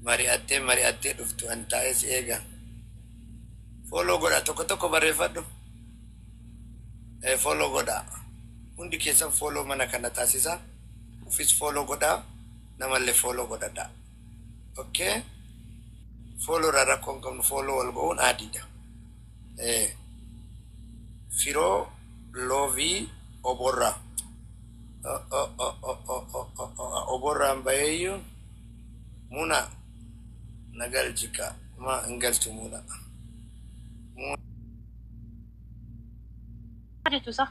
Mari'attee mari'attee dhuftu an taa'ee si eega. Follow godha, tokko tokko barreeffadhu. Follow godha. Hundi keessan follow mana kana taasisa. Ufis follow godha. Namallee follow godhadha. Okay? Follow irraa rakkoo hin qabnu, follow wal go'uun aadiidha. Firoo loovii oborraa. Oborraan baheeyyuu muna na galchika ma hin galchu muna. Jechuusa.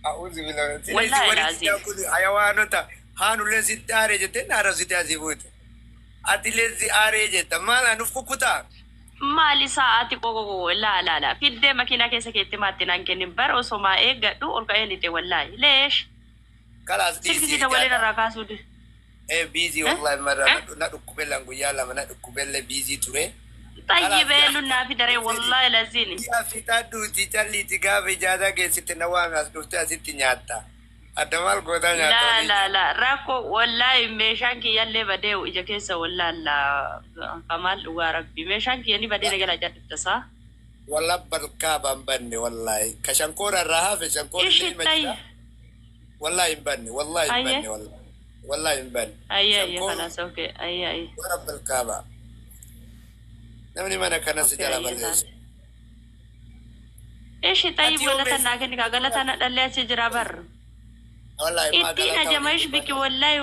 A'uuzu billahi. Wallaahi Walitti laaziim. kun hayawaanota haanullee sitti aaree jettee na arrabsite asii buute. Atilee si aaree jetta, maal anuuf kukkutaa? Maali sa'aati qoqoqo laa laa laa fiddee makiinaa keessa keetti maatti naan kennin bara osoo maa eeggadhu ol ka'ee lixe wallaahi leesh. Kalaas silki dhiisii si dabalee jaadha. irraa kaasuu di. Busy wallahi marra na dhukkubellaan guyyaa 2 na dhukkubellee busy ture. Xayyibee lunnaa fi daree wallaahi laziini. Ji'a fixadhuuti calliiti, gaafa ijaaza geessite na waame, as dhuftee asitti nyaatta. Adda maal gootaa nyaatta Laa waliin? Laa laa, rakkoo wallaahi meeshaan kiyyallee badee ija keessa wallaahi laa kamaal, dhugaa rabbi meeshaan kiyya ni badee na jala jal'ifta saa. Walla barkaa ban banne wallahi. Ka shankoora irraa hafe shankoora Ishi illee hima xayyi. jira. Wallahi hin banne, wallahi hin Ayyee. banne, wallahi. Wallahi hin banne. Ayyee ayyee. Shankoora Kalaas, okay, ayyee ayyee. warra balkaaba. Namni mana kana si Okay jala ayyee balleessu. taate. Ishi xayyib Ati yoo galata naa kenni kaa galata na dhallee achi jira bar. Wallahi maa Ittiin galata ajama waliin ish biki dubbatan. wallaahi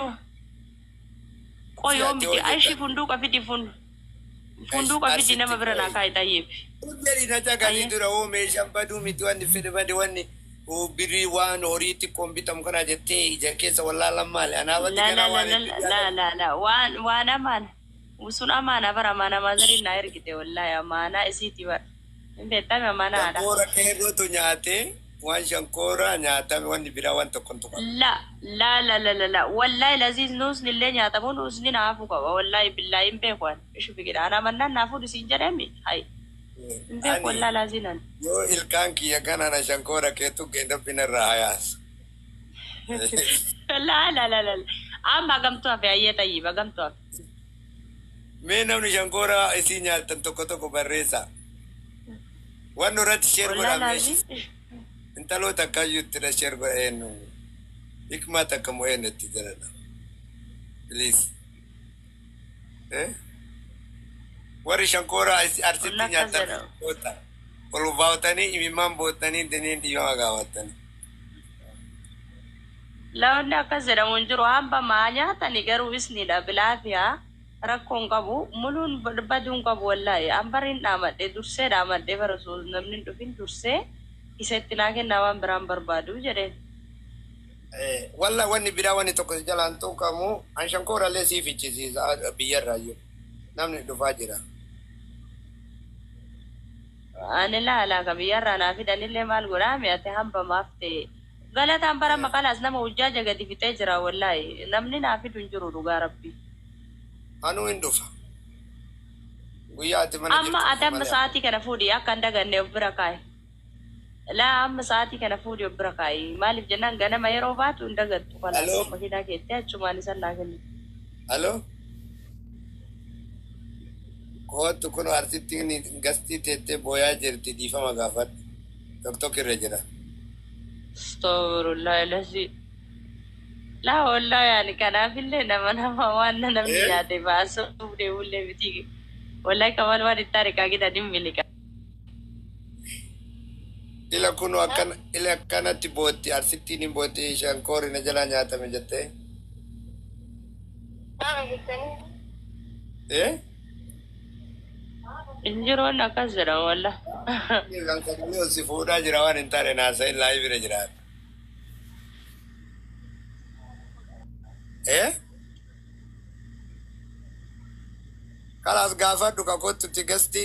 qoyoo Si ati miti hojjeta. aishi funduuqa fidi funduuqa fidi nama Arsitti bira naa qoyi. kaa'i xayyib. Jedhi na caqasii Ayyee. dura hoo meeshaan baduu miti, wanni fedhe bade, wanni birrii waan horii xiqqoon bitamu kana jettee ija keessa wallaalan maali? Anaafatti La la ganaa la waan la hedduu la yaadadha. la la, waan amaana sun amaana bara amaana maazariin naa ergite wallaahi amaanaa isiiti bara hin beektame amaanaa haadha. Shankoora qeerrootu nyaatee waan shankoora nyaatame, wanni biraa waan tokko hin tuqamu. La la la la la la, wallaahi laziiz nuusni illee nyaatamu nuusni naafuu qaba wallaahi billaahi hin beeku ani ishi biqila ana mannaan naafuu isiin jedhemi hay hin beeku Ani wallaahi laziinan. yoo ilkaan kiyya kanana shankoora keetu rabbiin irraa hayaasa. La la la la, amma gamtuu hafe, ayyee xayyiba gamtuu hafe. Mee namni shankoora isii nyaattan tokko tokko barreessa. Waan irratti share Wallaahi godhaa laziiz. Intaloota akkayyuu itti share godha, eenyu hikmaa takka moo eenyu itti jedhadha. Please. Eh? Warri shankoora arsitti Wallaahi akkas nyaattan jedhamu. ol baawtanii imimmaan boottanii diniin dhiifama gaafattanii. Lawanni akkas jedhamu hin jiru, hamba maa nyaatani garuu isnidha bilaafiyaa rakkoo hin qabu, muluun baduu hin qabu wallaahi hambariin dhaamadhe dursee dhaamadhe bara osoo namni hin dhufin dursee isa itti naa kennaa waan biraan barbaadu jedheen. Walla wanni biraa wanni tokko si jalaan tuqamu, an shankoorallee sii fichisiisa biyyarraayyuu. Namni dhufaa jira. Ani laala ka biyyarraa naa fidanillee maal godhaame, ati hamba maaf ta'e galataan bara maqalaas nama hujjaaja gadi fixee jira wallaahi namni naa fidu hin jiru dhugaa rabbi. Anuu hin dhufa. Guyyaa ati mana Amma jirtu ati amma malee. sa'aatii kana fuudhi akka hin daganne of bira kaa'i. Laa, amma sa'aatii kana fuudhi of bira kaa'i. Maaliif jennaan ganama yeroo baatu hin dagattu kalaas Aloo? makiinaa keetti achumaan isan naa kenni. Aloo? Kootu kun arsittiin gastii teettee booyaa jirti, dhiifama gaafadhu. Tokko irra jira. Astaghfirullah alazim. Laa wallaahi ani kanaafillee nama waan namni Eh? nyaate baasuuf deemullee miti. Wallaahi kamal waan itti ariqaa gidan hin miliqa. Ila kun akkana ila akkanatti bootti arsittiin hin bootti shankoori na jalaa nyaatame jettee. Eh? Injiroon akkas jedhama wallah. Kan sagalee ol si fuudhaa jira, waan hin taane naasa'in live bira jira. Eh? Kalaas gaafadhu ka kottutti gasti.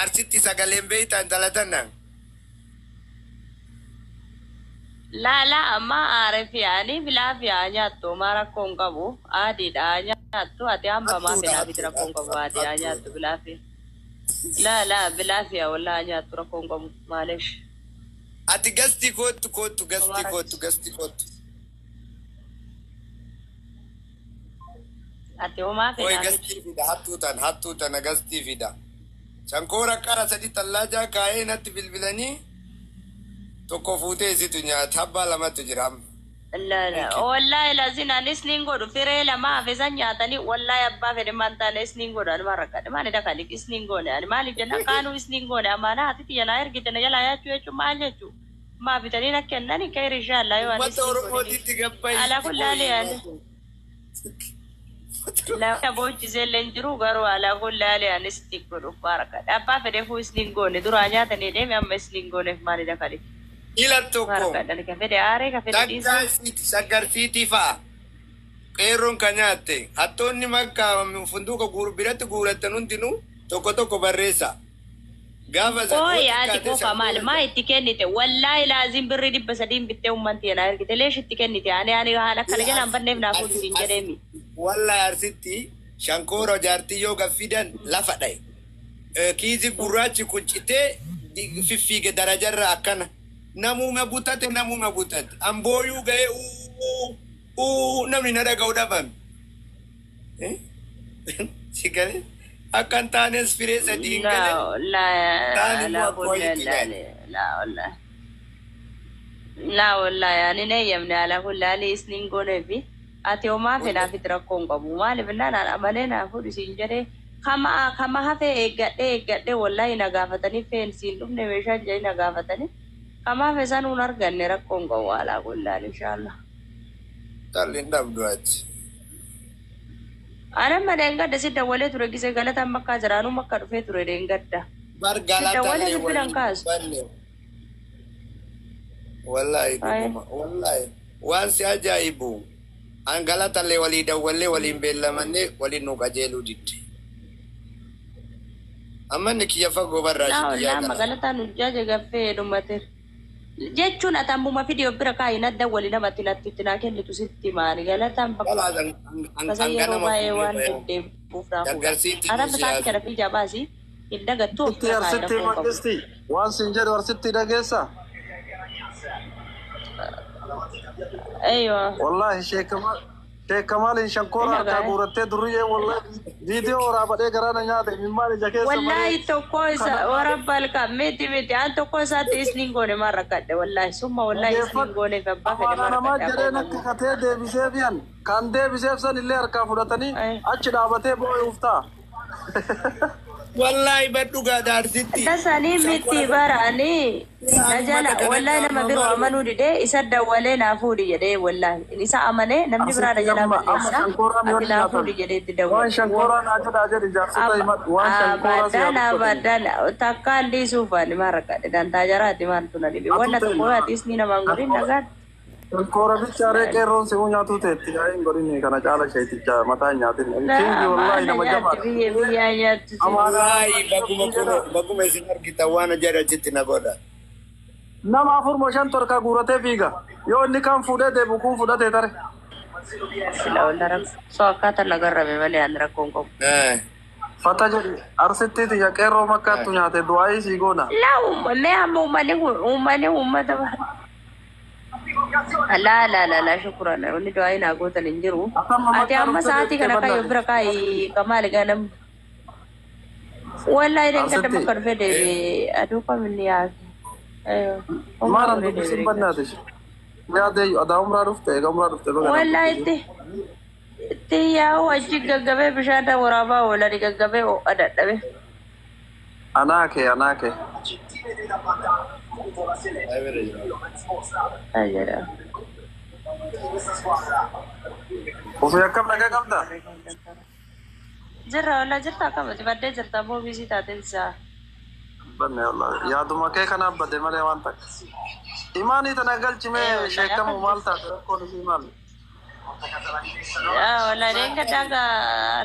Arsitti sagaleen beeytaa intala tana? Laa laa, amma aare fi'anii bilaa fi'aa nyaattu homaa rakkoo hin qabu. Aadiidha nyaattu ati hamba maa Hattuudha fedhaa fiti hattuudha rakkoo hin qabu hattuudha aadii haa nyaattu hattuudha. bilaa fi'a. Laa laa, bilaa fi'a wallaa haa nyaattu rakkoo hin qabu maaleesh. Ati gasti kottu kottu Homaa gasti kottu rakkoo. gasti kottu. Ati homaa Oy fedhaa miti. Gastii fida, hattuu tan, hattuu tana gastii fida. Shankoora qara sadi tallaajaa kaa'ee natti bilbilanii, tokko fuutee isitu nyaata, abbaa lamatu jira amma. La la, wallahi lazin anis nin godhu, firee lama hafe san nyaatanii. Wallahi abbaa fedhe maan taane isnin godhu. Ani maan rakkadhe maani dakalik isnin goone. Ani maaliif jenna kaanuu isnin goone. Amaanaa ati tiyya naa ergite na jalaa yaachuu jechuun maal jechuu? Maa bitanii na kennani kayri inshallah yoo ani Uummata isnin godhini. Oromootitti gabbayi Ala itti kullaali booyi. ani. Lafa boochisee illee hin jiru garuu ala kullaali ani isnin godhu maa rakkadhe. Abbaa fedhe fuu isnin goone, duraa nyaatanii deeme, amma isnin gooneef maani dakalik. Ila Maa tokko rakkadhe ani ka fedhe aaree ka fedhe dhiisee. Shaggar City, Shaggar City fa'a. Qeerroon kan nyaatte hattoonni makka funduuqa guuru biratti guurattan hundinuu tokko tokko barreessa. Gaafa san yoo Ooyi ati xiqqaate qofa maal shankoora maa itti kennite? Wallaahi laazim birrii 300 bittee uummanti na ergite, leesh itti kennite? Ani haala akkana jalaan banneef naa fuudhi siin jedheemi. Wallahi Arsitti shankoora jaartii yoo gaffidan lafa dhaye. Kiisi gurraachi kun citee fiffiige darajarra akkana. Namuma butate, namuma butate. Ambooyuu ga'ee uu uu namni na dhaga'u dhabame. Si galee akka hin taanes firee sadii hin galee. Laa Taan immoo laa akka wayiitti nyaate. Laa wallahi laa wallahi ani na eeyyamne. Ala kullaali isniin gooneefi ati homaa fedhaafit rakkoo hin qabu. Maaliif innaan an amanee naa fuudhi siin jedhee kama kama hafee eeggadhee eeggadhee, wallahi na gaafatanii feen siin dhufne meeshaa jedhanii na gaafatanii kama hafe sanuun arganne, rakkoo hin qabu alaa kullaali inshaallah. Talli hin dhabdu ati. Ana amma deengadda si dawwalee ture gisee galataan bakkaa jiraanuu makka dhufee ture deengadda. Bar Si dawwalee galatallee bilbilan waliin kaasu. dubbanne. Wallahi dhuguma. Wallahi waan si ajaa'ibu an galatallee walii dawwallee waliin beellamannee waliin nu qajeeluu didde. Amma inni kiyya fagoo barraa Laa shi kiyyaa wallaa gala. magalataan hojjaa gaffee dhumateera. Jechuun ati ammuma fidii of bira kaayi na dawwali namatti natti itti naa kennitu sitti maani galataan bakka Kalaas kasa an yeroo ganama baay'ee fuudhee waan bayan. deddeebi'uuf naa fuudha. Shaggarsiitti Ana nu amma sa'aatii siyaasa. kana fiijaa baasii hin dagattu of Arsitti bira kaayi arsitti rakkoo hin qabu. Mangisti waan siin jedhu arsitti dhageessa. Eeywa. Wallahi sheekamaaliin shankoora Ina harkaa gaa'e. guurattee durriyyee, wallahi viidiyoo waraabadhee garaa na nyaate, imimmaan ija keessa Wallahi malee. tokko isa warra balka miti miti an tokko isaatti isniin goone maan rakkadhe, wallahi summa wallahi isniin Dhageeffadhu. goone fi abbaa fedhe Amaanaa maan namaa rakkadhe jedheen abboo akka katee deebisee fi'an kan deebiseef san illee harkaa fudhatanii Ay. Achi dhaabatee boo'uuf ta'a. Wallahi bar dhugaadha Arsitti. Tasanii miti barani na jala wallahi nama biroo amanuu didee isa dawwalee naa fuudhi jedhee, wallahi isa amanee namni biraa na Asitti jalaa amma amma balleessa shankooraan yoo ati naa nyaatan fuudhi jedhee itti waan dawwale. shankooraa naa jedhaa jedhi jaarsota himadhu waan shankooraa si Abadan haa dubbatanii. Abadan takkaan dhiisuuf ani maan rakkadhe, dantaa jaraati maaltu na dhibe wanna Atu tokko ta'e ati isni namaan godhin nagaan. Shankora bichaaree qeerroon si'uu nyaatuu teetti yaa hin godhini kana caala sheeticha mataa hin nyaatin. Kingi wallahi Maana nama nyaatti jabaadha. biyya biyyaa nyaattu si. Amaanaa Wallahi baguma kuno baguma isin argitan waan jedha achitti na godha. Nama afur moo shan torka guuratee fiiga. Yoo inni kaan fuudhee deebi'u kun fudhatee tare. Sila walla rakkoo so akkaataa nagarrame malee ani rakkoon qabu. Fata jedhi arsitti tiyya qeerroo makkaattu nyaate du'aayii sii goona. La mee amma uummanni kun uummanni uummata laa laa laa laa shukuran, wanni du'aa naa gootan hin jiru. Akkama Ati makkaa amma dhuftee sa'aatii deebitee kana kaayoo bannaati. bira kaayi kamaali ganam. Wallahi deengadda Arsitti makka dhufee deebi'ee aduu kaminni yaase. Umraa maalan dhufee dubbisiin deebi'ee bannaati. Yaadee adaa umraa dhufte egaa umraa dhufte baga nan Wallahi dubbisiin. Itti yaa'u achi gaggabee bishaan waraabaa oolani gaggabee ho'a dadhabe. Anaa kee anaa kee. Ajajaa. Ofii akkam nagaa qabdaa? Jirra wallaa jirta, akkamati baddee jirta moo biisii taateen isaa? Banne wallahi yaaduma kee kanaaf bade malee waan takka. Imaanii tana galchimee Wallahi sheekamu akkam maal jirta? Taate rakkoon isii maal? Wallahi deengaddaa gaa.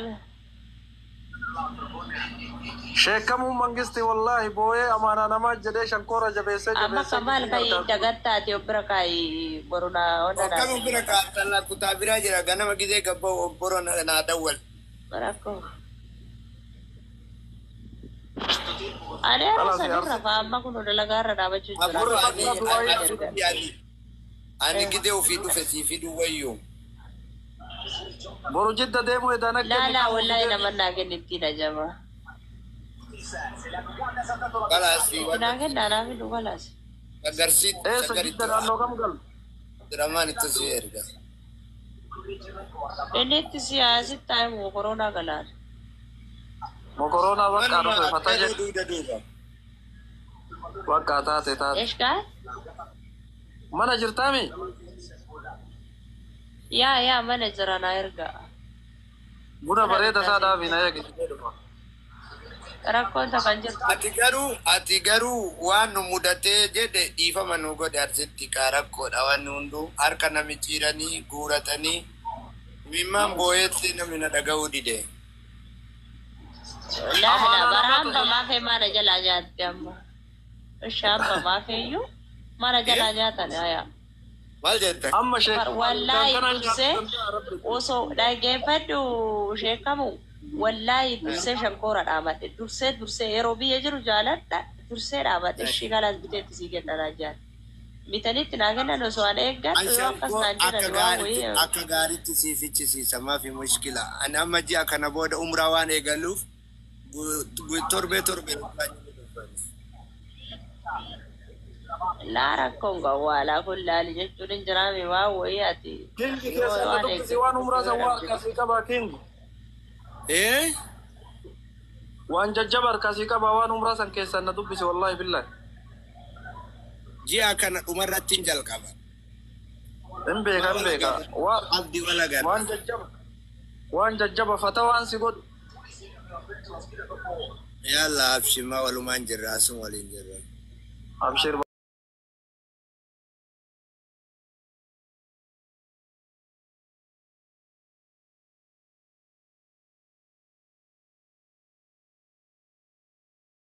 Sheekamuu mangisti wallahi boo'ee amaanaa namaa jedhee shankoora jabeessee Amma jabeessee kamaal gidduu kayi harkaa guure. dagattaati of bira kaayi boruna onna Akkami naaf. Bira kaatallaa kutaa biraa jira ganama gisee gabba'u obboro naa dawwal. Rakkoo. Ani yeroo Kalaas sanin arsitti. rafa amma kun dalagaa irra dhaabachuu jira. Abboro Akka ani Akka du'aayii ergan. ani ani gisee ofii dhufe sii fiduu wayyuu. Boru Jidda deemuu edaan akka Laa laa wallahi nama naa kennittiin ajaba. Kalaasi Naa kennaa naa fidu kalaas. agarsiitti Eessa shagaritti Jidda naannoo kam galu? Abdurrahmaan itti si erga. Inni itti siyaasitti taa'imu koronaa galaan. Mokoroonaa bakka Manuma dhufe fata affeeruu jedhe. duuda duuba. Bakka taate taate. Eshkaa? Mana jirtaami? Yaa yaa mana jira naa ergaa. Buna bareeda isaa dhaabi na eegi. Rakkoon takka hin jirtu. Ati garuu waan nu mudatee jedhe dhiifama nu godhe arsitti kaa rakkoodha wanni hunduu harka nami ciiranii guuratanii mimmaan boo'eetti namni na dhaga'uu dide. Laa laa Amaanaa bara namatu hamba maafee mana jalaa nyaatte amma. Ishee hamba maafeeyyuu mana jalaa nyaatan yaa. Maal jetta? Amma sheek. Wallaahi dursee osoo dhaggeeffadhu sheekamu wallaahi dursee shankoora dhaamadhe dursee dursee yeroo biyya jiru jaaladha dursee dhaamadhe ishii kalaas biteetti sii kennanaa jaal. Bitanitti naa kennan osoo an eeggadhu yoo akkas naan Akka jedhan waan gaaritti wayii. akka gaaritti siif fichisiisa maafi mushkila. Ani amma ji'a kana booda umraa waan eegaluuf torbee torbee Laa rakkoon qabu waalaa kun laali jechuun hin jiraame waan wayii ati. Kingi keessa na dubbisi waan umraa san waa harkasii qabaa kingi. Eh? Waan jajjaba harkasii qabaa waan umraa san keessan na dubbisi wallahi billahi. Ji'a kana dhumarratti hin jalqaba. Hin beeka hin beeka. Waan Abdii wal agarra. waan jajjaba. Waan jajjaba fata waan si godhu. Yalla abshimaa walumaan jirra asuma waliin jirra. Abshir.